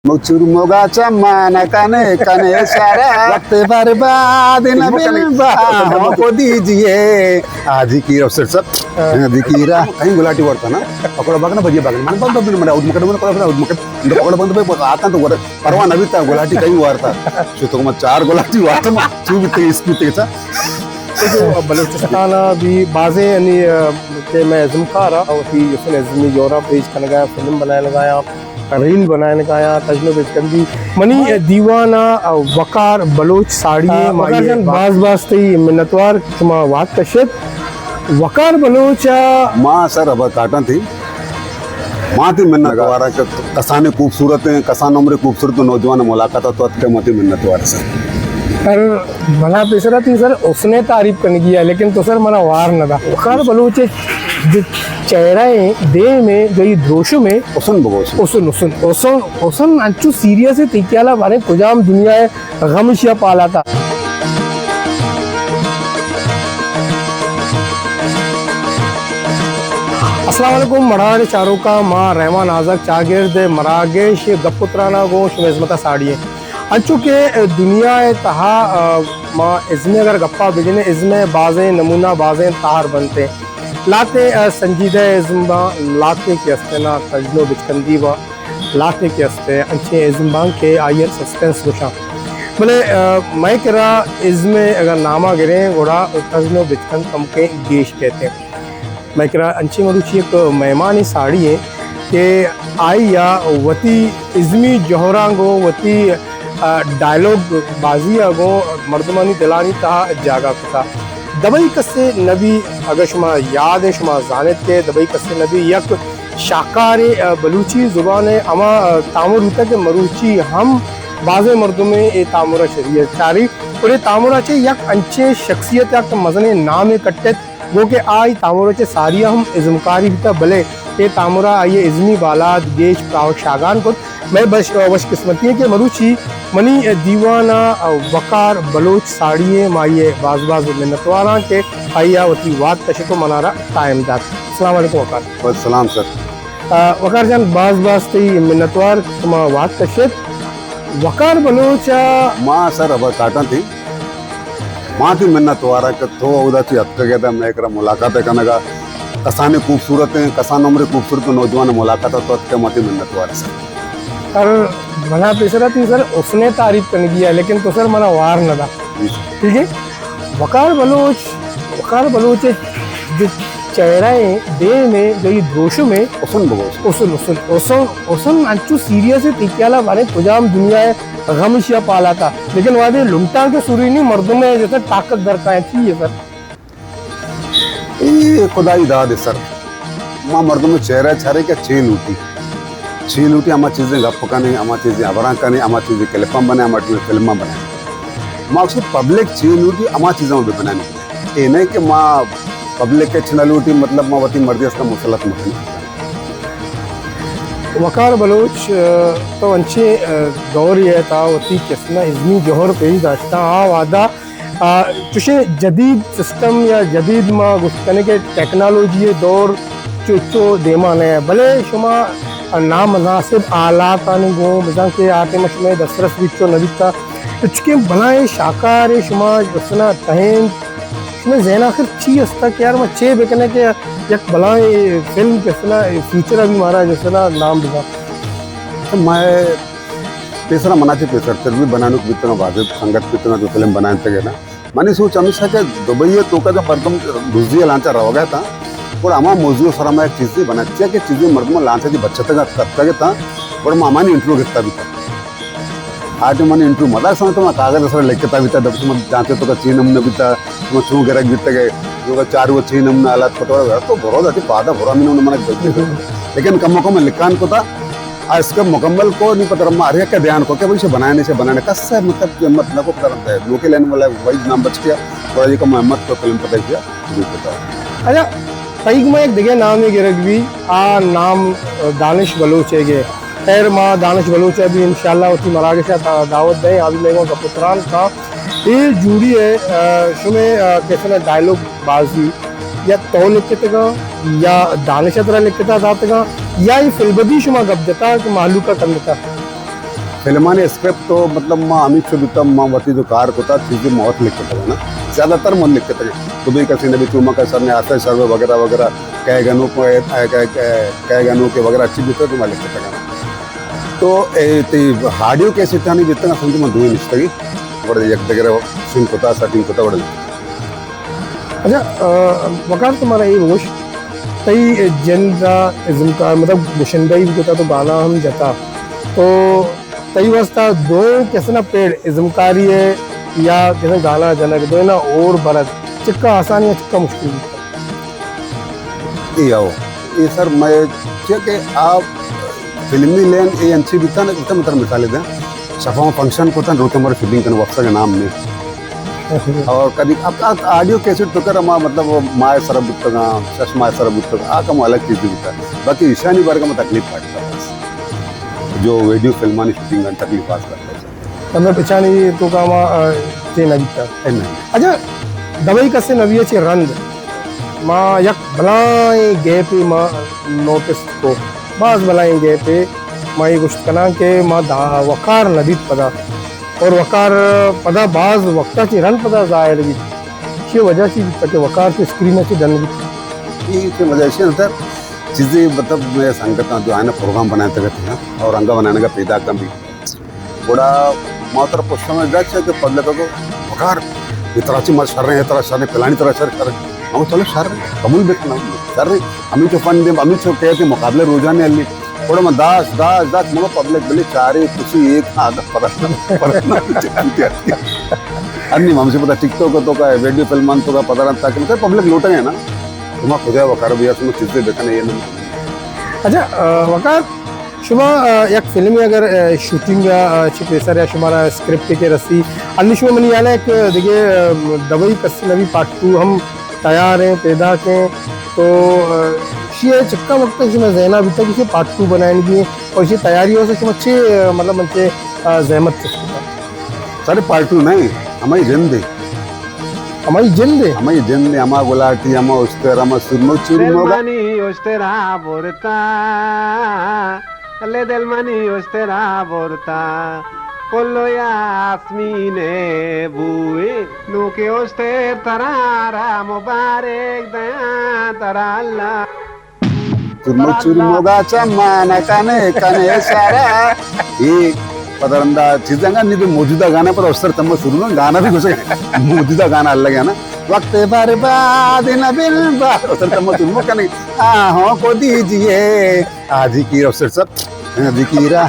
مچور موگا چمان کنے کنے اشارہ، وقت برباد نہ بل باہوں کو دیجیے۔ آدھی کی افسر صاحب، آدھی کی را۔ کہیں گلاٹی وارتا نا، پکوڑا بھاگنا بھجیا بھاگنا۔ من بند بند من اود مکڑ من پکوڑا بند بند آتا تو ور پرواہ نہ بیتا، گلاٹی کہیں وارتا۔ شو تو ما چار گلاٹی وارتا ما، تو بیتے اس بیتے سا۔ بلوچستان بھی بازیں یعنی کہ میں ازمکار ہاں، وتی یوسن ازمی جوڑا پیش کنگا، فلم بنائے لگایا۔ ریل بنائینگ ءَ آیاں، تژن ءُ بچکندی۔ منی دیوان ءَ وقار بلوچ ساڑی ءَ، آ، مائی وقار جان، باز باز تئی منتوار، شما وات کشت۔ وقار بلوچ ءَ ما سر ابا کاٹاں تھی، ما تئی منتوار کہ کسانیں خوبصورت ایں، کسان عمر خوبصورت نوجوان ملاقات ءَ تو اتکے، ما تئی منتوار سر۔ پر منا پیسرا تئی سر حسن ءِ تعریف کنگی ءَ، لیکن تو سر منا وار نہ دا۔ وقار بلوچ ءِ چہرہ ءِ دیم ءَ جو اے دروشم ءَ حسن بگو حسن۔ حسن، حسن، حسن، حسن انچو سیریس ءَ تئی خیال ءَ باریں کجام دنیا ءِ غم اشیا پالاتا۔ السلام علیکم، مڑاہ ءِ چاروکاں، ما رحمان آزگ چاگرد ءِ مراگش گپ ءُ تران ءَ گوں شمئے ہزمت ءَ ساڑی ایں۔ انچو کہ دنیا ءِ تہا، آ، ما ازم ءِ اگر گپا بجنیں، ازم ءِ بازیں نمونہ، بازیں تہر بنت ایں۔ لہتیں، آ، سنجیدہ ازم باں، لہتیں کہ استیں نا تژن ءُ بچکندی باں، لہتیں کہ استیں انچیں ازم باں کہ آئی ءَ سسپنس گوشاں۔ بلے، آ، مئے کرا ازم ءِ اگر ناما گریں گڑا تژن ءُ بچکند کمکیں گیش کئیت ایں۔ مئے کرا انچیں مروچی یک مہمانے ساڑی ایں کہ آئی ءَ وتی ازمی جوہراں گوں وتی، آ، ڈائیلاگ بازی ءَ گوں مردمانی دلانی تہا جاگہ کتا۔ دبئی کسے نبی، اگہ شما یاد ایں، شما زانت کہ دبئی کسے نبی یک شاہکارے، آ، بلوچی زبان ءِ ہما، آ، تامر بوتا کہ مروچی ہم بازیں مردمے اے تامر ءَ شریعت چاری، اور اے تامر ءَ چہ یک انچیں شخصیت، یک مزنیں نامے کٹت۔ گوں کہ آئی تامر ءَ چہ ساری ءَ ہم ازمکاری بیتا، بلے اے تامر ءَ آئی ءِ ازمی بالاد گیش پراہ ءُ شاگان کت۔ مئے بش-، وش قسمتی ایں کہ مروچی منی دیوان ءَ وقار بلوچ ساڑی ایں، ما آئی ءِ باز باز منتوار آں کہ آئی ءَ وتی وات کشت ءُ منارا ٹائم دات۔ السلام علیکم وقار۔ وعلیکم السلام سر۔ آ، وقار جان، باز باز تئی منتوار، شما وات کشت۔ وقار بلوچ ءَ ما سر ابا کاٹاں تھی۔ ما تئی منتوار آں کہ تو اودا چہ اتکگ ئے داں مئے کرا ملاقات ءَ کنگ ءَ، کسانیں خوبصورت ایں، کسان عمر خوبصورت نوجوان ملاقات ءَ تو اتکے، ما تئی منتوار آں سر۔ پر منا پیسرا تئی سر حسن ءِ تعریف کنگی ءَ، لیکن تو سر منا وار نہ دا۔ جی سر۔ ٹھیک ہے؟ وقار بلوچ، وقار بلوچ ءِ جو چہرہ ءِ دیم ءَ جو اے دروشم ءَ حسن بگو حسن۔ حسن، حسن، حسن، حسن انچو سیریس ءَ تئی خیال ءَ باریں کجام دنیا ءِ غم اشیا پالاتا، لیکن وہدے لنٹاں کہ سرینی مردم ءَ جیسے طاقت درکائیں چی ہے سر؟ اے خدائی داد ہے سر۔ ما مردم چہرہ چارے کہ چے لوٹی۔ چے لوٹی ہما چیزیں گپ کنے، ہما چیزیں ہبراں کنے، ہما چیزیں کلپاں بنے، ہما چیزیں فلماں بنے۔ ما اکثر پبلک چے لوٹی ہما چیزاں بہ بنانی۔ اے نہ کہ ما پبلک ءَ چہ نہ لوٹی، مطلب ما وتی مردی اصلا مسلط مکنی۔ وقار بلوچ، آ، تو انچیں، آ، دورے ءَ تا وتی کسنا ازمی جوہر پیش داشتہ، آ وہدا، آ، چوشیں جدید سسٹم یا جدید ما گوشت کنیں کہ ٹیکنالوجی ءِ دور چو چو دیما نہ، بلے شما نامناسب آلاتانی گوں بزاں کہ آ ٹائم شمئے دسترس بیت چو نہ بیتا، ہچکیں بلائیں شاکارے شما جسنا ٹہینت، شمئے ذہن آخر چی استا کہ یار ما چے بکنیں کہ یک بلائیں فلم جسنا فیوچر ءَ بھی مارا جسنا نام بزاں؟ تو مئے پیسرا منا چہ پیسرتر بھی بنانوک بیتگاں، واجب سنگت بیتگاں جو فلم بنائینتگ نا۔ منی سوچ ہمیش کہ دبئی ءِ توکا جب مردم دزی ءِ لانچا روگا اتاں، گڑا ہما موضوع ءِ سرا ما یک چیزے بنا، چیا کہ چیزے مردم لانچا چہ بچتگ ات، کپتگ اتاں، گڑا ما ہمانی انٹرویو گپتا بیتا۔ آ ٹائم منی انٹرویو مزاک سمجھتا، ما کاغذ ءِ سرا لکھتا بیتا، دب ما جانتے توکا چی نمونہ بیتا، ما چون گرگ بیتگ ئے، توکا چارو چی نمونہ حالات پتوڑا تو برو داتی پادا برو ہمیں نمونہ منک۔ لیکن کم کم لکھان کتا، آ اسکرپٹ مکمل کو، نی پتہ ما ہر یک دھیان کو کہ بھئی اسے بنانے سے بنانے کس سے مطلب ہمت نہ کو پتہ رہتا ہے۔ لوکل اینول ہے، وہی نام بچ گیا، بڑا یہ کم ہمت کو فلم پتہ کیا، شروع پتہ۔ اچھا، تئیگ ما یک دگہ نامے گرگ بھی، آ نام دانش بلوچ ہے گے۔ خیر ما دانش بلوچ ہے بھی انشاءاللہ وتی مراگش ءَ دعوت دیں، آ بھی مئے گوں گپ ءُ تران کاں۔ اے جوڑی ءَ، آ، شمئے، آ، کسنا ڈائیلاگ بازی یا تو لکھتگاں یا دانش ءَ ترا لکھتا داتگاں یا اے فلبدی شما گپ جتا کہ مہلوک ءَ کندتا؟ فلمانی اسکرپٹ تو مطلب ما ہمیچو بیتا، ما وتی جو کار کتا، چیزے ما وت لکھتگ نا، زیادہ تر من لکھتگ۔ تو بھی کسی نبی چوما کا سر نے آسر شر وغیرہ وغیرہ، کئے گنو کو، کئے، کئے، کئے گنو کے وغیرہ اچھی بیتا تو ما لکھتگ۔ تو اے تی آڈیو کیسٹانی بیتا، سمجھ ما دوئی نشتگی، بڑے یک دگرے سن کتا، سیٹنگ کتا بڑے۔ اچھا، آ، وقار تو مارا اے بگوش، تئی جند ء ازمکار، مطلب گشندہ ای بکتا تو گانا ہم جتا، تو تئی واسطہ دوئیں کسنا پیڑ ازمکاری ء یا کسنا گانا جنگ دوئیں نا اور برگ چکا آسانی ء چکا مشکل بیتا؟ اے آؤ، اے سر میں چیا کہ آپ فلمی لین اے انچی بیتا نا، اتنا مطلب مثال دیں، شفا فنکشن کو تن روتے مر شوٹنگ کن وقت کا نام نہیں۔ اور کدی اب آ-، آڈیو کیسٹ تو کر ہما مطلب مائے سر بوتگا، چشمہ سر بوتگا، آ کم الگ چیز بوتا۔ باقی ایشانی بارے کا میں تکلیف پاٹتا بس۔ جو ویڈیو فلمانی شوٹنگ کن تکلیف پاس کرتا ہے۔ مطلب اچانی تو کا ما، آ، چے نہ بیتا۔ اے نہیں۔ اچھا، دبئی کسے نبی چے رند۔ ما یک بلائیں گیپے ما نوٹس کو۔ باز بلائیں گیپے۔ ما یہ گوشت کناں کہ ما دا وقار نہ بیت پدا۔ اور وقار پدا باز وقتا چی رند پدا ظاہر بیت۔ چی وجہ چی بیت کہ وقار چی اسکرین چی ڈن بیت؟ یہ چی وجہ چی انتر چیزیں مطلب میں سنگت جو ہے نا پروگرام بناتے رہتے ہیں اور انگا بنانے کا پیدا کم بھی۔ گڑا ما ترا پشت میں جا چا کہ پبلک کو وقار یہ طرح چی مر شر ہیں، یہ طرح شر ہیں، پلانی طرح شر، شر ہیں۔ ہم چلو شر ہیں، قبول بکنا شر ہیں۔ ہمیں چو فن دے، ہمیں چو کہتے مقابلے روزانے علی۔ گڑا من داس، داس، داس، مگا پبلک بلے چارے کسی ایک آدھا پتہ نہ، پتہ نہ۔ انی ہم سے پتہ ٹک ٹاک تو کا ویڈیو فلم تو کا پتہ رہتا کہ پبلک لوٹے ہیں نا۔ تما خدا وقار بھی ہے، تما چیزیں دیکھنے یہ نہیں۔ اچھا، آ، وقار، شما، آ، یک فلمی اگر، آ، شوٹنگ، آ، چہ پیسر یا شمارا اسکرپٹ کے رسی، انی شما منی یعنی ایک دیگه، آ، دبئی کسی نبی پارٹ ٹو ہم تیار ہیں، پیدا کے تو، آ، شی چکا وقت شما ذہنا بیتا کہ شی پارٹ ٹو بنائیں گی اور شی تیاری ہو سے شما چے، آ، مطلب من چے، آ، زحمت چکتا؟ سارے پارٹ ٹو نہیں، ہماری جن دے۔ ہمائی جند ء؟ ہمائی جند ء، ہما گلاٹی، ہما اشتر، ہما سرمو چرمو۔ دل منی اشترا برتا، لے دل منی اشترا برتا، پلو یاسمین بوئے، نوکے اشتر ترا را مبارک دیاں ترا اللہ۔ چرمو چرموگا چمان کنے کنے اشارہ۔ اے پدرندا چیزاں گا نی موجودہ گانا پر اشتر تم شروع نہ گانا بھی گوشے۔ موجودہ گانا الگ ہے نا۔ وقت برباد نہ بل بار اشتر تم شروع کنے۔ آہوں کو دیجیے۔ آجی کی اشتر سب۔ آجی کی را۔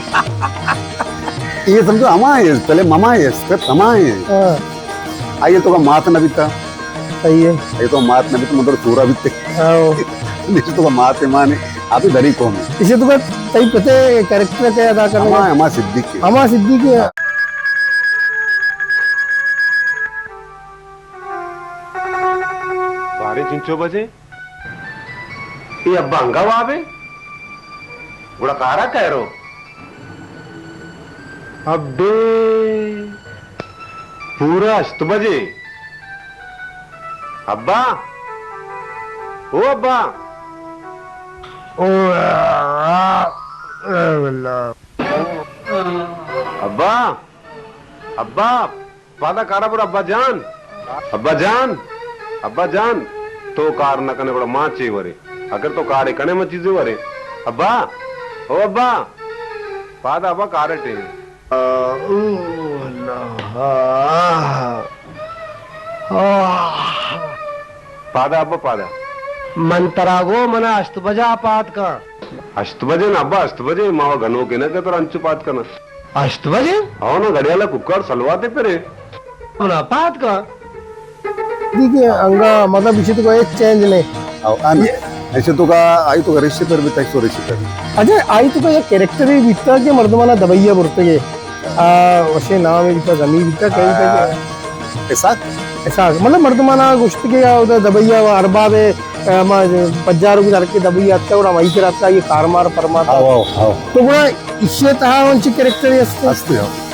یہ سمجھو ہمائے، پہلے ممائے، سب ہمائے۔ ہاں۔ آئیے تو کا مات نہ بیتا۔ صحیح ہے۔ یہ تو مات نہ بیتا، مطلب سورا بیتے۔ ہاں۔ نہیں تو مات مانے، آپ ہی دری قوم ہے۔ اسے تو کا تئی پتے کریکٹر کے ادا کرنے ہما، کا؟ ہما صدیق کے۔ ہما صدیق کے۔ بارے چنچو بجے؟ اے ابا انگا وابے؟ گڑا کارا کئے رو؟ ابے! پورا ہشت بجے۔ ابا! او ابا! او، آ، آ، آ، اللہ۔ ابا! ابا! پادا کارا برو ابا جان۔ ابا جان، ابا جان، تو کار نہ کنے گڑا ما چے ورے؟ اگر تو کارے کنے ما چیزے ورے۔ ابا، او ابا، پادا ابا کارے ٹیم۔ آ، او اللہ، آ، آ۔ پادا ابا پادا۔ من ترا گو منا ہشت بجا پاد کن۔ ہشت بجے نا ابا، ہشت بجے، ما گنوکے نہ کہ ترا انچو پاد کنا۔ ہشت بجے؟ ہاں نا، گھڑیالا کوکار سلواتے پرے۔ ہاں نا، پاد کا۔ دیکھیے، انگا، مطلب، اسے تو کا ایک چینج نہیں۔ او، آن، یہ ایسے تو کا، آئی تو کا رشتے پر بھی تیسو رشتے پر بھی۔ اچھا، آئی تو کا یک کریکٹر ہی بیتا کہ مردمانا دبئیا برتگے۔ آ، وشے نام بیتا، غنی بیتا، کئی بیتا کہ؟ آ، اسحاق۔ اسحاق۔ مطلب، مردمانا گوشت کہ یا ادا دبئیا و ارباب، آ، ما پجارو کی درکے دبئیا آتا اور ہمائی کرا آتا، یہ کارمار پرماتا۔ آو، آو، آو۔ تو گڑا ایشی ء تہا انچیں کریکٹرے است؟ است، ہاں۔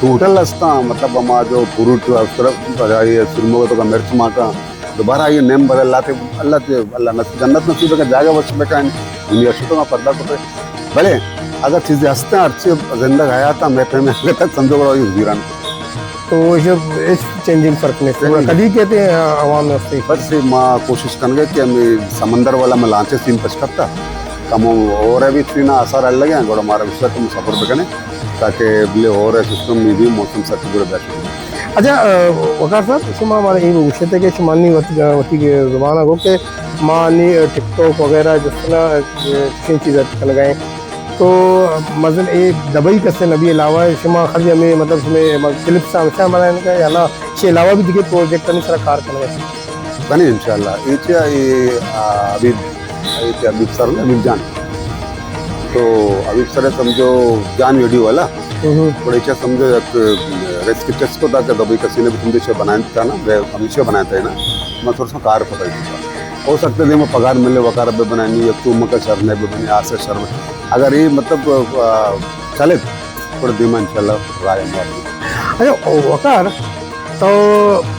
ٹوٹل استاں، مطلب، ہما جو فروٹ افسر، بجائے سرمو تو کا مرچ ماکا، دوبارہ یہ نیم بدل لاتے، اللہ تے، اللہ نصیب، جنت نصیب کا جاگہ وش بکن، دنیا شتو ما پردہ کتے۔ بلے، اگر چیزے ہستیں، ہرچی زندگ حیات ءَ مئے پیمیں انگت ءَ سمجھو گڑا وتی زیران۔ تو ایش، ایش چینجنگ فرق نہیں۔ نہیں۔ کدی کہتے ہیں عوام میں ہستے؟ بس ما کوشش کنگے کہ ہمیں سمندر والا میں لانچے سین پچ کرتا، کم ہور ہے بھی چینا آثار الگ ہیں، گڑا مارا وشوا تم صبر بکنے، تاکہ بلے ہور ہے سسٹم میں بھی موسم سخت گڑا بیٹھ۔ اچھا، آ، وقار صاحب، شما مارا اے گوشتے کہ شما نی وت-، وتی زبان گو کہ ما نی ٹک ٹاک وغیرہ جس طرح، آ، چین چیز کنگا ہیں۔ تو مزن اے دبئی کسے نبی علاوہ شما خالی ہمیں مطلب شما کلپس ہمیشہ بنائیں کہ یا نا، چے علاوہ بھی دیگه پروجیکٹ ہمیں سرا کار کرنا ہے؟ بنے انشاءاللہ۔ اے چیا اے، آ، حبیب، اے چیا حبیب سر نے، حبیب جان۔ تو حبیب سر سمجھو جان ویڈیو والا۔ ہوں۔ تھوڑے چیا سمجھو یک ریسکیو چیس کو تاکہ دبئی کسی نے بھی تم دیشے بنائیں تھا نا، میں ہمیشہ بنائے تھے نا۔ میں تھوڑا سا کار پتہ ہی تھا۔ ہو سکتا ہے دیما پگار ملے، وقار بے بنانی، یک تو مکا شر نے بے بنی، آسے شر بے۔ اگر یہ مطلب، آ، چلے، پر دیما انشاءاللہ رائے ہماری۔ اچھا، وقار، تو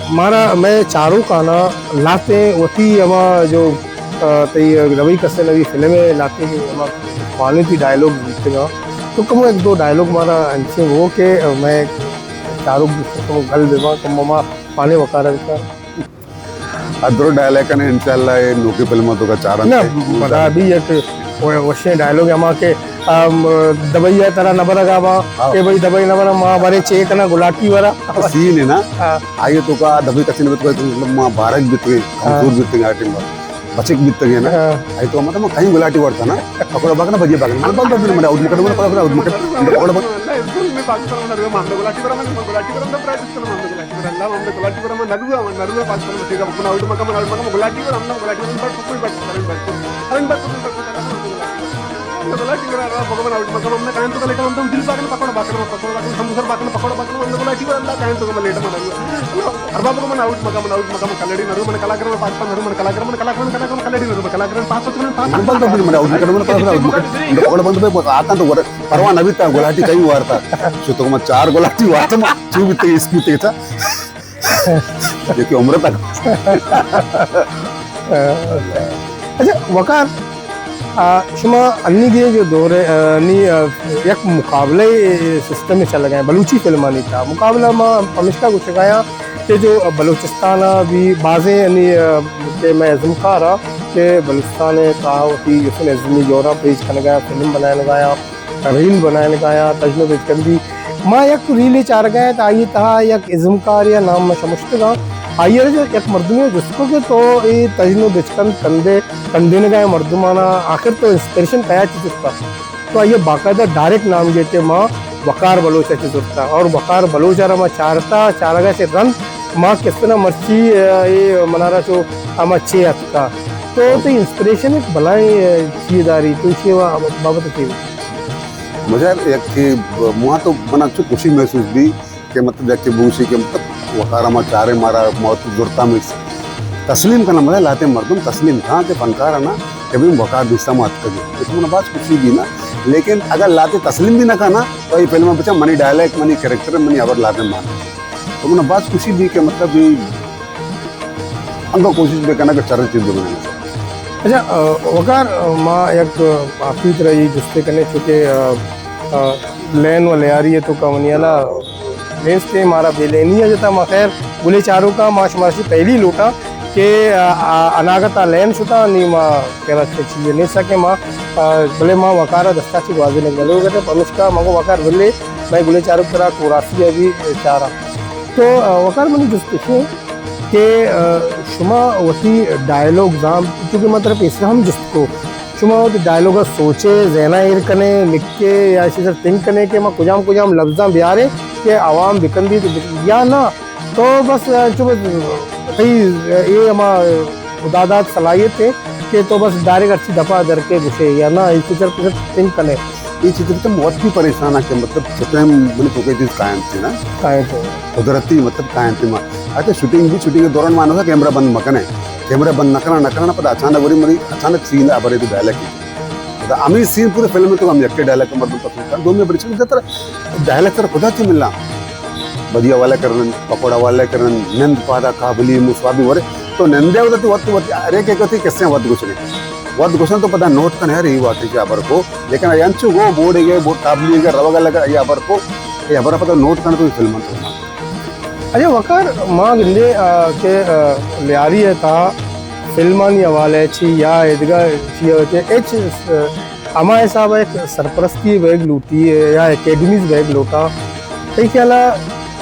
مارا میں چاروکانا لاتیں وتی ہما جو، آ، تئی دبئی کسے نبی فلم ہے، لاتیں ہما کوالٹی ڈائیلاگ بیتگا۔ تو کمو ایک دو ڈائیلاگ مارا انچیں وہ کہ میں چاروک دوستوں کو گل دیما، کمو ما پانے وقار کا۔ ادرو ڈائیلاگ کنے انشاءاللہ اے نوکی فلم تو کا چارن نہ، پتا بھی یک و-، وشیں ڈائیلاگ ہما کہ، ام، دبئی ءَ ترا نہ برگا با، ہاں۔ کہ بھئی دبئی نہ برا، ما برے چے کنا گلاٹی ورا۔ سین ہے نا؟ ہاں۔ آئیے تو کا دبئی کسی نے تو کا مطلب ما بارک بیتگے، ہاں۔ کمزور بیتگے آ ٹائم پر۔ بچک بیتگے نا۔ ہاں۔ آئی تو مطلب کہیں گلاٹی ورتا نا۔ پکوڑا باکنا بجے باکنا۔ من بند بند من آؤٹ مکڑ من پکوڑا آؤٹ مکڑ۔ پکوڑا باکنا۔ گلاٹی ورا، من نروا پاس کرنا، ٹھیک ہے، من آؤٹ مکا، من آؤٹ مکا، من گلاٹی ورا، ہم گلاٹی ورا، بٹ کوئی but, but, but, but, but, but, but, but, Gulati ورا، بھگوان آؤٹ مکا، من کائیں تو لیٹا، من دل پاکن پکوڑا باکن، پکوڑا باکن، سموسر باکن، پکوڑا باکن، من گلاٹی ورا، اللہ کائیں تو لیٹا، من نروا۔ ارباب کو من آؤٹ مکا، من آؤٹ مکا، من کلڑی نروا، من کلاگر، من پاس نروا، من کلاگر، من کلاگر، من کلاگر، من کلڑی نروا، من کلاگر، من پاس نروا، من پاس۔ من بند بند من آؤٹ مکا، من پاس آؤٹ مکا، پکوڑا بند بند آتا تو ور، پرواہ نہ بیتا، گلاٹی کئی وارتا۔ شو تو من چار گلاٹی وارتا، چو بیتے اسکوتے تا۔ لیکن عمر تک۔ اچھا، وقار، آ، شما انی دے جو دور ہے، آ، نی، آ، یک مقابلہ سسٹم چل گئے بلوچی فلمانی تا۔ مقابلہ ما ہمیشہ گوشگایا کہ جو بلوچستان بھی بازیں انی، آ، کہ میں ازمکار ہاں کہ بلوچستان تا وتی اس نے ازمی جوڑا پیش کنگا، فلم بنائے لگایا۔ ریل بنائینگا یا تژن ءُ بچکندی۔ ما یک ریلے چارگا ات، آئی تہا یک ازمکارے ءِ نام ما شمشتگا۔ آئی ءَ یک مردمے ءَ جست کو کہ تو اے تژن ءُ بچکند کندے، کندینگا اے مردمانا آخر تو انسپریشن کیا چی جستا؟ تو آئی ءَ باقاعدہ ڈائریکٹ نام گیتے ما وقار بلوچ ءَ چی زرتا اور وقار بلوچ ءَ را ما چارتا، چارگا چہ رند ما کس طرح مرچی، اے منارا چو ہما چے اتکا۔ تو تئی انسپریشن ایک بلائیں چیز داری، تو اسی بابت چی؟ مجھے یک کہ ماں تو منا چو خوشی محسوس بھی کہ مطلب یک کہ بوشی کہ مطلب وقار ما چارے مارا موت زرتا میں تسلیم کرنا مطلب لاتے مردم تسلیم تھا کہ فنکار ہے نا کہ بھی وقار دیستا ما اتکا بھی تو منا بات خوشی بھی نا، لیکن اگر لاتے تسلیم بھی نہ کرنا تو یہ فلم بچا منی ڈائلیکٹ منی کریکٹر منی ابر لاتے مان تو منا بات خوشی بھی کہ مطلب بھی انگا کوشش بکناں کہ چرے چیز بکناں۔ اچھا، آ، وقار، آ، ما یک، آ، آخری ترا یہ جستے کنے چونکہ، آ، آ، لین و لیاری ہے تو کا منی والا نیست ہے، مارا بے لینی ہے جتا ما خیر گلے چارو کا ما شمارا چی پہلی لوٹا کہ، آ، آ، اناگت آ لین شتا نی ما کہنا چیز نہیں سکے ما، آ، بلے ما وقارا دستا چی گوازی نگلو گتے پمشکا مگو وقار بلے میں گلے چارو کرا کوراسی ابھی چارا۔ تو، آ، وقار منی جستے کہ، آ، شما وتی ڈائیلاگ زام، چونکہ من ترا پیسرا ہم جست کو، شما وتی ڈائیلاگ ءَ سوچے، ذہن ءَ ایر کنے، لکھے یا اسی سر تھنک کنے کہ ما کجام کجام لفظاں بیارے کہ عوام بکندی تو بک-، یا نہ تو بس، آ، چو بس، تئی، آ، اے ہما خدا داد صلاحیت ہے کہ تو بس ڈائریکٹ ہرچی دپا در کے گشے یا نہ اسی سر تھنک کنے۔ اے چیز تو وت بھی پریشان ہے کہ مطلب چھٹے من تو کوئی چیز قائم تھی نا۔ قائم تھی۔ قدرتی مطلب قائم تھی ما۔ اچھا شوٹنگ بھی، شوٹنگ کے دوران مانو تھا کیمرہ بند مکنے۔ کیمرہ بند نہ کرنا، نہ کرنا، پتہ اچانک وری مری، اچانک سین ہے، ابرے تو ڈائلیک ہی۔ پتہ ہمیں سین پورے فلم میں تو ہم یک ڈائلیک مردم پسند کر، دو میں بڑی چیز ڈائلیک سر خدا چی ملنا۔ بدی حوالہ کرن، پکوڑا حوالہ کرن، نند پادا قابلی مصابی ورے۔ تو نندے ہوتا تو وقت، وقت، ہر ایک، ایک ہوتی کسے وقت گزرے۔ وت گوشن تو پدا نوٹ کن یار، اے وات چہ ہبر کو، لیکن اے انچو گو بوڑے گئے، بوڑ قابلی گئے، روگا لگا، اے ہبر کو، اے ہبر پدا نوٹ کن تو فلم تو۔ اچھا وقار، ما گندے، آ، کہ، آ، لیاری ءِ تہا فلمانی حوالے چی یا ایدگہ چی ءِ چی اچ، آ، ہما حساب ءَ یک سرپرستی بیگ لوٹی یا اکیڈمیز بیگ لوٹاں۔ تئی خیال ءَ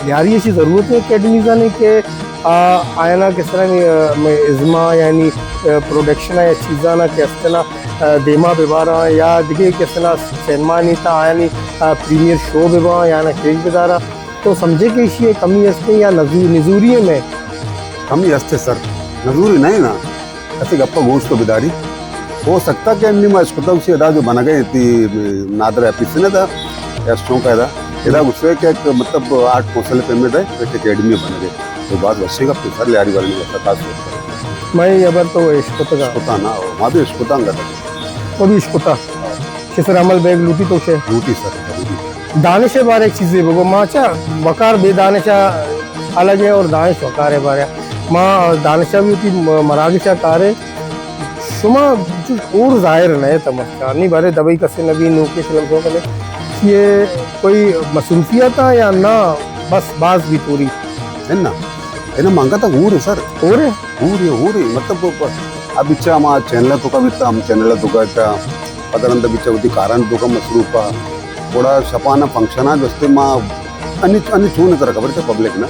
لیاری ءَ چی ضرورت ہے اکیڈمیزانی کہ آ، آیانا کس طرح نی، آ، مئے ازما یعنی، آ، پروڈکشن یا چیزانا کہ استنا، آ، دیما بباراں یا دگہ کس طرح سینما نی تا آیانی، آ، پریمیئر شو بباں یا نا کیک بداراں؟ تو سمجھے کہ ایشی ءِ کمی است یا نزو-، نزوری ہے میں؟ کمی است سر، نزوری نہیں نا۔ اسے گپا گوش تو بداری۔ ہو سکتا کہ انی ما اشکتا اسی ادا جو بنگے تی نادر ایپیس نے دا، یا شون کا ادا۔ ادا گوشے کہ ایک مطلب آرٹ کونسل پیمنٹ ہے، ایک اکیڈمی بنگے۔ تو بات وشے گپ سر لیاری والے نے خاص طور پر۔ میں یہ بر تو اشکتا گا۔ اشکتا نا، ما بھی اشکتا گا۔ وہ بھی اشکتا۔ کہ سر عمل بیگ لوٹی تو شے۔ لوٹی سر، لوٹی۔ دانش ءِ بارے ایک چیزے بگو، ما چا وقار بے دانش ءَ الگ ہے اور دانش وقار ءِ بارے۔ ما دانش ءَ بھی ہوتی مراگش ءَ کارے۔ شما چوش اور ظاہر نہ ہے تمچا۔ نی بارے دبئی کسے نبی نوکے فلم شو کنے۔ یہ کوئی مصروفیت ہے یا نہ بس باز بھی پوری؟ ہے نا، ہے نا مانگا تھا اور ہے سر۔ اور ہے؟ ہورے، ہورے، مطلب، اب بچا ہما چینل تو کا بیتا، ہم چینل تو کا بیتا، پتہ رندا بچا وتی کاران تو کا مصروف آ۔ گڑا شپانا فنکشن آ جستے ما انی، انی چون تر خبر تھا پبلک نا۔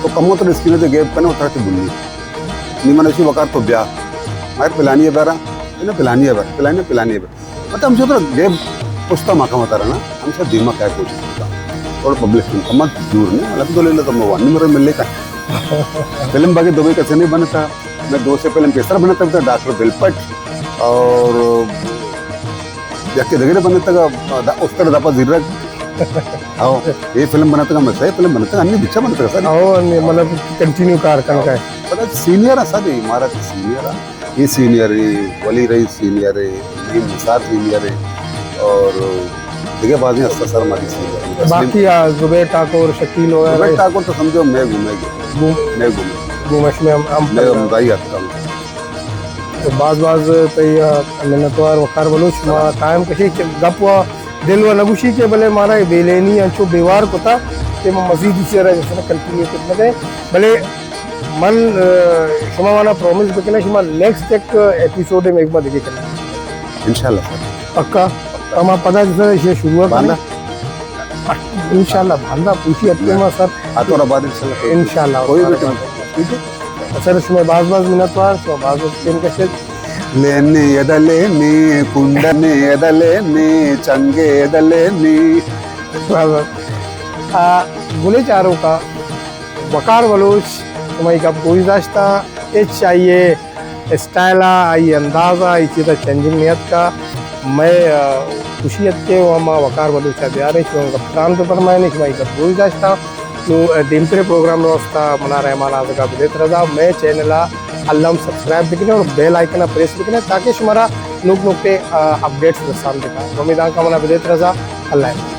تو کمو تر اسکرین تے گیپ کنے اترا تے بھلی۔ نی من اسی وقار تو بیا۔ مائر پلانی ہے بیرا، نا پلانی ہے بیرا، پلانی، پلانی ہے بیرا۔ مطلب ہم چوترا گیپ پشتا ما کم ترا نا، ہم سا دیما کیا کوشش کرتا۔ اور پبلک کم دور نے، الحمدللہ تو میں وانی مرے ملے کا۔ فلم باقی دبئی کسے نہیں بنتا۔ میں دو سے فلم پیسر بنتا تھا، ڈاکٹر دلپٹ اور یک دگرے بنتا تھا، دا-، استر دپا زیرک۔ او، یہ فلم بنتا تھا، میں صحیح فلم بنتا تھا، انی بچا بنتا تھا سر۔ او، انی مطلب کنٹینیو کار کرنا ہے۔ پتہ سینئر ہے سر، یہ ہمارا سینئر ہے۔ یہ سینئر ہے، ولی رئیس سینئر ہے، نعیم نثار سینئر ہے اور دیگہ بازیں ہستا سر مالی سینئر ہے۔ باقی آ، زبیر ٹاکر، شکیل وغیرہ۔ زبیر ٹاکر تو سمجھو میں گھومے گے۔ گھوم-، میں گھومے۔ گھومش میں ہم، ہم میں ہمدائی ہستا ہوں۔ تو باز باز تئی، آ، منتوار وقار بلوچ، ما ٹائم کشی کہ گپ و دل و نگوشی کہ بلے مارا یہ بیلینی انچو بیوار کتا کہ ما مزید اسی را جس کنٹینیو کرنے گئے۔ بلے من، آ، شما وانا پرومس بکنے، شما نیکسٹ ایک ایپیسوڈ میں ایک بار دیکھے کرنے۔ انشاءاللہ سر۔ پکا؟ پکا۔ ہما پدا جسا یہ شروع کرنے۔ باندا؟ انشاءاللہ باندا پوچھی اتے ما سر۔ آتورا بعد انشاءاللہ۔ انشاءاللہ۔ کوئی بھی ٹائم۔ ٹھیک ہے؟ سر، شما باز باز منتوار، شما باز باز ٹیم کشت۔ لینے ادا لینے، کنڈنے ادا لینے، چنگے ادا لینے۔ باز باز۔ آ، گلے چاروکا، وقار بلوچ، شمائی گپ گوش داشتا، اچ آئیے اسٹائل ءَ، آئی انداز ءَ، آئی چیز ءَ چینجنگ نیت کا۔ مئے، آ، خوشی ات کہ وہ ہما وقار بلوچ ءَ بیاریں، شما گپ تران پہ فرمائیں، شما گپ گوش داشتا۔ تو، آ، دیمترے پروگرام ءِ واسطہ منا رحمان آزگا بدیت رضا، مئے چینل ءَ الم سبسکرائب بکنے اور بیل آئیکن ءَ پریس بکنے تاکہ شمارا نوک نوکے، آ، اپڈیٹس رسان بکا۔ امیداں کا منا بدیت رضا، اللہ حافظ۔